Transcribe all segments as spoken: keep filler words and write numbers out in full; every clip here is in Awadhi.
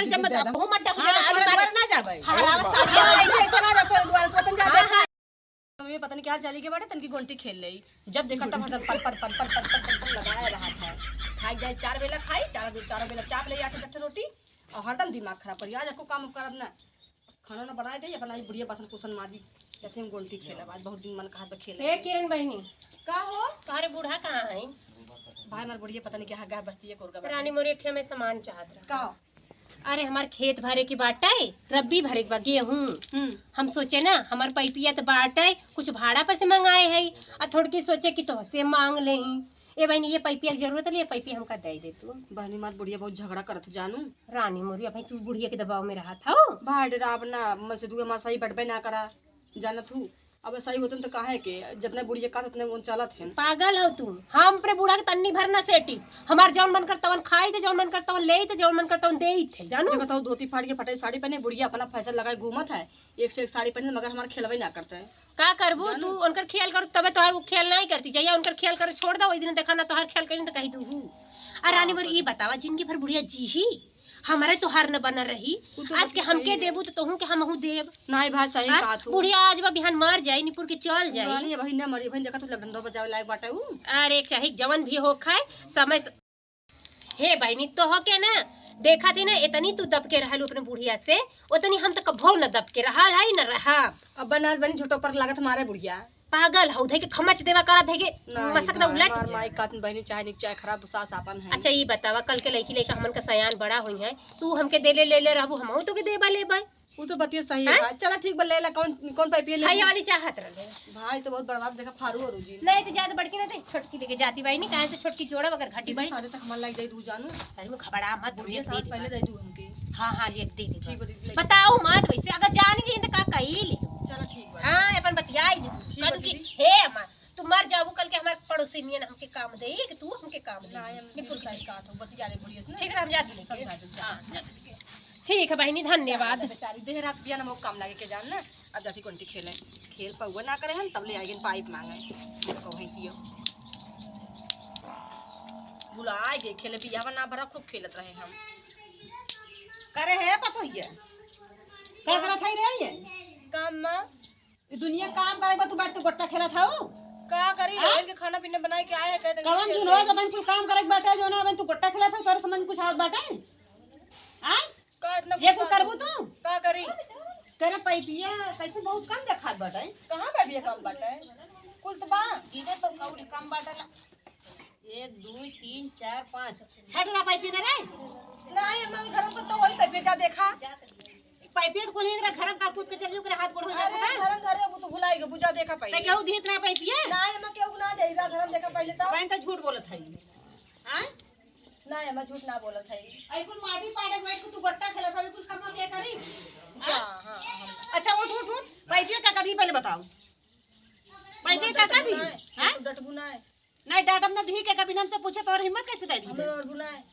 जब मत ज्यादा। वो मत डाकू, हाँ, ज्यादा तोरे आगे द्वार ना जाबे। हाँ, हाँ, हाँ, ऐसे, ऐसे ना जा तोरे द्वार, तू अपन जा हाँ, दे। हाँ। मम्मी पता नहीं क्या चली गई बाटे, तनकी गोंटी खेल लेई। जब देखा तब हरदम पल, पल, पल, पल, पल, पल, पल लगाए रहा था। खाई जाए चार बेला खाई, चार, चार बेला चाप ले आके दस रोटी, और हरदम दिमाग खराब करी। आज एको काम करब ना, खाना ना बनाए दे, अपना ई बुढ़िया बासन कुसन माजी, जैसे हम गोंटी खेलब। आज बहुत दिन मन कहा तो खेले। ए किरण बहिनी, का हो? तोहरे बूढ़ा कहाँ है? भाई, हमार बुढ़िया पता नहीं कहाँ गए, बस्ती है कोरगा रानी मोरी, एक ठे हमें सामान चाहत रहा। का? अरे, हमार खेत भरे के बाटे, रब्बी भरे के बा, गेहूं। हम्म। हम सोचे ना, हमार पैपिया त बाटे, कुछ भाड़ा पर से मंगाए है, आ थोड़की सोचे कि तोहसे मांग लेही। ए बहिनी, ये पैपिया के जरूरत है, ये पैपिया हमका दे दे तू। बहिनी, हमार बुढ़िया बहुत झगड़ा करत जानू। रानी मोरी, अबे तू बुढ़िया के दबाव में रहत हौ। भाई डराव ना, मन से दुए हमार सही बटबे ना करा, जानत हूँ। अब सही होतन त काहे के, जितने बुढ़िया का उतने उन चलत हैं। पागल हो तू, हम अपने बूढ़ा के तन्नी भर ना सेटी। हमार जौन मन कर तवन खाई थे, जौन मन कर तवन ले थे, जौन मन कर तवन दे थे, जानू। देखत हो, धोती फाड़ के फटे साड़ी पहने, बुढ़िया अपना फैशन लगाए घूमत है, एक से एक साड़ी पहने, मगर हमार खेलबे ना करते हैं। का करबू जानू। तू? उनकर खेल करू तबे तोहार वो खेल नहीं करती। जहिया उनकर खेल करू छोड़ दो, वही दिन देखा ना तोहार खेल करी तो कही तू हूँ। आ रानी मोर, ई बतावा, जिंदगी भर बुढ़िया जी ही हमारे तोहार न बनल रही। उ तो आज के हमके देबू तो तोहू के हमहू देब। नहीं भाई, सही हाँ? कहा तू। बुढ़िया आज बा बिहान मर जाई, निपुर के चल जाई। रानी, अबही न मरी, अबही देखा तू लबडंडो बजावे लायक बाटे उ। अरे चाहे जवन भी हो खाए, समय स-, हे बहिनी, तोहके ना देखा थी ना, इतनी तू दब के रहलू अपने बुढ़िया से, उतनी हम तो कभो न दब के रहल है न रहा। अब बनात बनी झूठो पर लागत मारे बुढ़िया। पागल हौ, धै के खमच देवा करा, धै के नहीं, मसक दा भाई, उलट हमार जा। माई कातिन बहिनी चाहे निक चाहे खराब, सास आपन है। अच्छा, ई बतावा, कल के लइकी लइका हमन का सयान बड़ा होई है, तू हमके दे ले, ले, ले रहबू, हमहू तो के देबा लेबा। उ तो बतिया सही हैं? है। चला ठीक बा, ले ला, कौन, कौन पैपिया ले हाई ली? वाली चाहत रहले। भाई तो बहुत बड़ा बात, देखा फारू और जी। नहीं तो ज्यादा बड़की ना दे, छोटकी देके जाती बाई नहीं, काहे तो छोटकी जोड़ा अगर घटी बाई। सारे तक हमन लाग जाई दू जानू। अरे मैं घबरा मत, बुढ़िया तू सास दे पहले दे। दे दू हमके। हाँ, हाँ, ले दे दे। ठीक बा, दीदी, ले। बताओ मत वैसे, अगर जान गई तो का कही ले। चला ठीक बा। हाँ, अपन बतियाई दे। ठीक बा, कदू की, दीदी। हे अम्मा, तू मर जाबू, कल के हमार पड़ोसी नियन हमके काम दे, कि तू हमके काम दे। ना, हम निपुर बिल्कुल सही कहा था, बतिया ले बुढ़िया से ना। ठीक है, हम जाती लेके। समझा दे, हाँ, जाती लेके। ठीक है बहिनी, धन्यवाद। बेचारी देह रात बिया ना मोक काम लागे के जान ना। अब जाती कोंटी खेले, खेल पौवा ना करे हम, तब ले आगे पाइप मांगे। कहै सियो। बुलाए गे खेले, बियाह ना भरा खूब खेलत रहे हम। करे है पतोहिया। का करत है रे ये? काम माँ। ई दुनिया काम करे बा, तू बैठ के गोट्टा खेलत हऊ? का करी? हाँ? इनके खाना पीना बनाए के आए हैं, कहते कवन दिन हो तो अपन कुल काम करे के बाटे, जो ना अपन तू गोट्टा खेलत हऊ, तोरे समझ में कुछ आवत बाटे? हाँ? का इतना ये कुल गुस्सा करबू तू? तू? का करी? तेरे पैपिया कैसे बहुत कम देखात बाटे? कहाँ पैपिया कम बाटे? कुल तो बा। जीरे तो कौड़ी कम बाटे ना। एक, दुई, तीन, चार, पाँच। छठ ना पाइपी ना रे? नहीं, हम घर पर तो वही पाइपी जा देखा। पाइपी तो कोनी एकरा घर में का कूद के चल जो, ओकरा हाथ गोड़ हो अरे, जाता है। घर में घरे अब तो भुलाई गए, बुझा देखा पहले। ते केहू दीत ना पाइपिया? नहीं, हम केहू ना देगा, घर में देखा पहले तो। बहन तो झूठ बोलत है। हाँ? नहीं, हम झूठ ना बोलत है। आई कुल माटी पाड़े बैठ के तू गट्टा खेलत है, कुल काम के करी? हाँ, हाँ, हाँ। अच्छा, उठ, उठ, उठ। पाइपिया का करी पहले बताओ। पाइपिया का करी? हाँ? तू डटबू ना है। नहीं, डांटब ना, दिही के कभी हमसे पूछे तो और हिम्मत कैसे दे दी? हमें और बुलाए।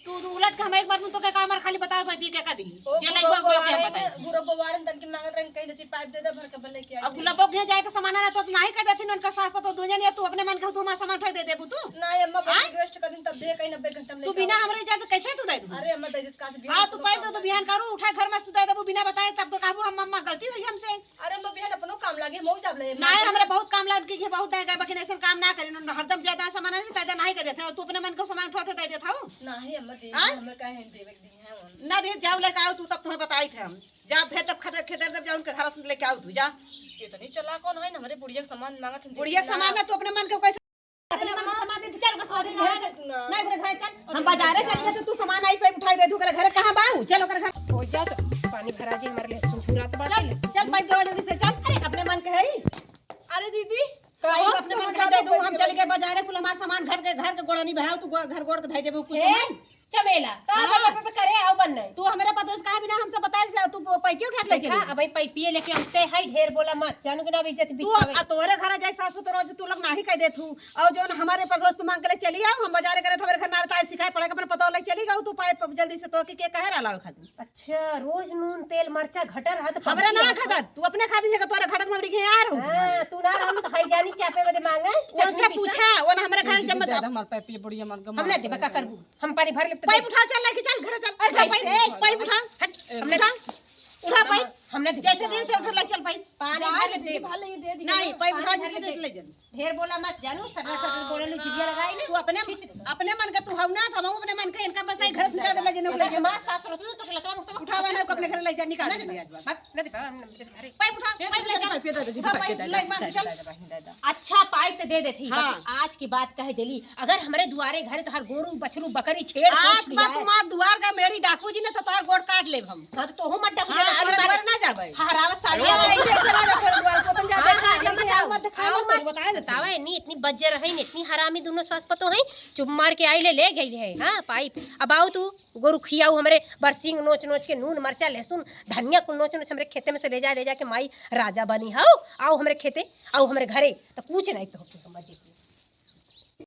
तू, तू उलट के हम एक बार में तो के काम और खाली बताओ भाई, पी के का दी? ओ, जे नहीं गुरु को, को बारे बताई। में, गुरु को बारे में तनकी मांगत रहे, कहीं देती पाइप दे दे, भर के बल्ले के अब आई। गुलाबो के जाए तो सामान ना तो नहीं कह देती, उनका सास पर तो दो जन या तू अपने मन के तू हमारा सामान उठा दे देबू तू? नहीं, अम्मा, हाँ? बल्ले के waste कर दिन, तब दे, कहीं नब्बे घंटा में तू लेके बिना आओ। हमरे जाए तो कैसे तू दे दू? अरे, अम्मा, दे दे, काश, बिहान हाँ, तू तू पाइप काम दे, तो कर। बिहान करू, उठा घर में तू दे देबू, बिना बताए, तब तो कहबू हम अम्मा गलती हुई हमसे। अरे, अम्मा, बिहान अपनो काम लागे, मऊ जाब ले, नहीं, अम्मा। हमरे बहुत काम लागे कि बहुत दे गए, लेकिन ऐसन काम ना करी, न हरदम ज्यादा सामान नहीं, ज्यादा नहीं कर देते हो, तू अपने मन को सामान उठा उठा दे देता हो। नहीं, अम्मा, दे हाँ? दे, हमें काहे देवे के दी है उन। ना दे, जाओ लेके आओ तू, तब तुम्हें बताई थे हम। जा, भेज तब खदर, खेदर तब जा, उनके घर से लेके आओ तू, जा। इतनी चला कौन है, हमरे बुढ़िया के सामान मांगत हम बुढ़िया देते ना। सामान ना, तू अपने मन को कैसे अपने मन के सामान दे, चल, ओकर सामान दे, घर चल। नहीं, ओकरे घर चल। हम बाजारे चल गए तो तू सामान आई पे उठाई दे, तू ओकरे घर कहाँ बा? चल ओकरे घर। हो जा तो पानी भरा जी, हमारे लिए सुनसुनात बाटे। चल, चल, पाइप देवा जल्दी से, चल। अरे, अपने मन के है। अरे दीदी, पाइप अपने मन के दे दू, हम चल के बाजारे कुल हमार सामान घर के, घर के गोड़नी बहाओ, तू गोड़, घर गोड़ के धई देबू कुछ ए, सामान। चमेला, का हाँ। बजर पर करे आओ बन नहीं। तू हमरे पतोह से कहा बिना हमसे बताए से तू पाइपियो उठा के ले देखा, चली। अब ई पाइपिये लेके आते है, ढेर बोला मत, जानू कि ना बेइज्जत तू बिछावे। आ तोरे घर जाए सासू तो रोज तू लोग नाही कह देत हूँ। और जौन हमारे पतोह से तू मांग के ले चली आओ, हम बाजारे करे तो हमारे घर ना रहता है, सिखाए पड़े के अपन पतोह ले चली गऊ, तू पाइप जल्दी से तो के, के कहे रहा लावे खातिर। अच्छा, रोज नून तेल मरचा घटा रहा तो हमरे पबजी ना आता। घटत, तू अपने खातिर जगह तोरे घटत में हमरी के यार हो। हाँ, तू ना रहम तो हाई जानी चापे बदे मांगे, उनसे चटनी पीसा। पूछा, वो ना हमरे घर जब मत ज्यादा हमार पाइपिये बुढ़िया हमार गमा हम ना देबा, का करबू? हम पानी भर लेब, पाइप उठा, चल लेके चल, घर चल। अरे उठा पाइप, कैसे? पाइप उठा। हट, हमने उठा। उठा पाइप। हमने जैसे दिन से उठा, ले चल पाइप। पानी भर ले दे। नहीं, पाइप उठा, जैसे दिन ले चल। ढेर बोला मत जानू, सटल सटल बोले लो, जिदिया लगाई ना। तू अपने, अपने मन का तू हऊ ना, तो हम अपने मन का इनका बस आई घर से निकाल दे, ले जाने अगर हमार सास रहती तो लता मुझसे उठावा ना, अपने घर ले जा, निकाल दे आज बात। मत, न दे, हम, हम, अरे। पाइप उठा, पाइप ले जा। पाइप दे दे, उठा, पाइप पाइप दे ले, दे, बात दे, चल। दे दे, दे दे। अच्छा, पाइप तो दे देती, हाँ। बाकी आज की बात कह देली, अगर हमरे दुआरे घरे तोहार गोरू, बछरू, बकरी, छेड़, आज कुछ भी बात आए। तुम्हार दुआर का मेरी डाकू जी ने तो तोहार गोड़ काट लेब हम। हाँ, तो तोहू मत डाकू हाँ, जी, आज तोहरे मारे दुआर ना जाबे। हरावत साड़ी हाँ, आओ। ऐसे, ऐसे ना जा, तोहरे दुआर को अपन जा हाँ, देखा, हाँ, जब मत आओ। मत खाओ, आओ, मत आओ, बताए देते बतावे हैं। नहीं, इतनी बज्जर है, इतनी हरामी दोनों सास पतो है, चुप मार के आई ले, ले गई है, हाँ, पाइप। अब आओ तू, गोरू खियाऊ हमरे बरसिंग नोच नोच के, नून, मरचा, लहसुन, धनिया कुल नोच नोच हमरे खेते में से ले जा, ले जा के माई राजा बनी हऊ, आओ हमरे खेते, आओ हमरे घरे, तो कुछ नहीं तो होके हमर जीती।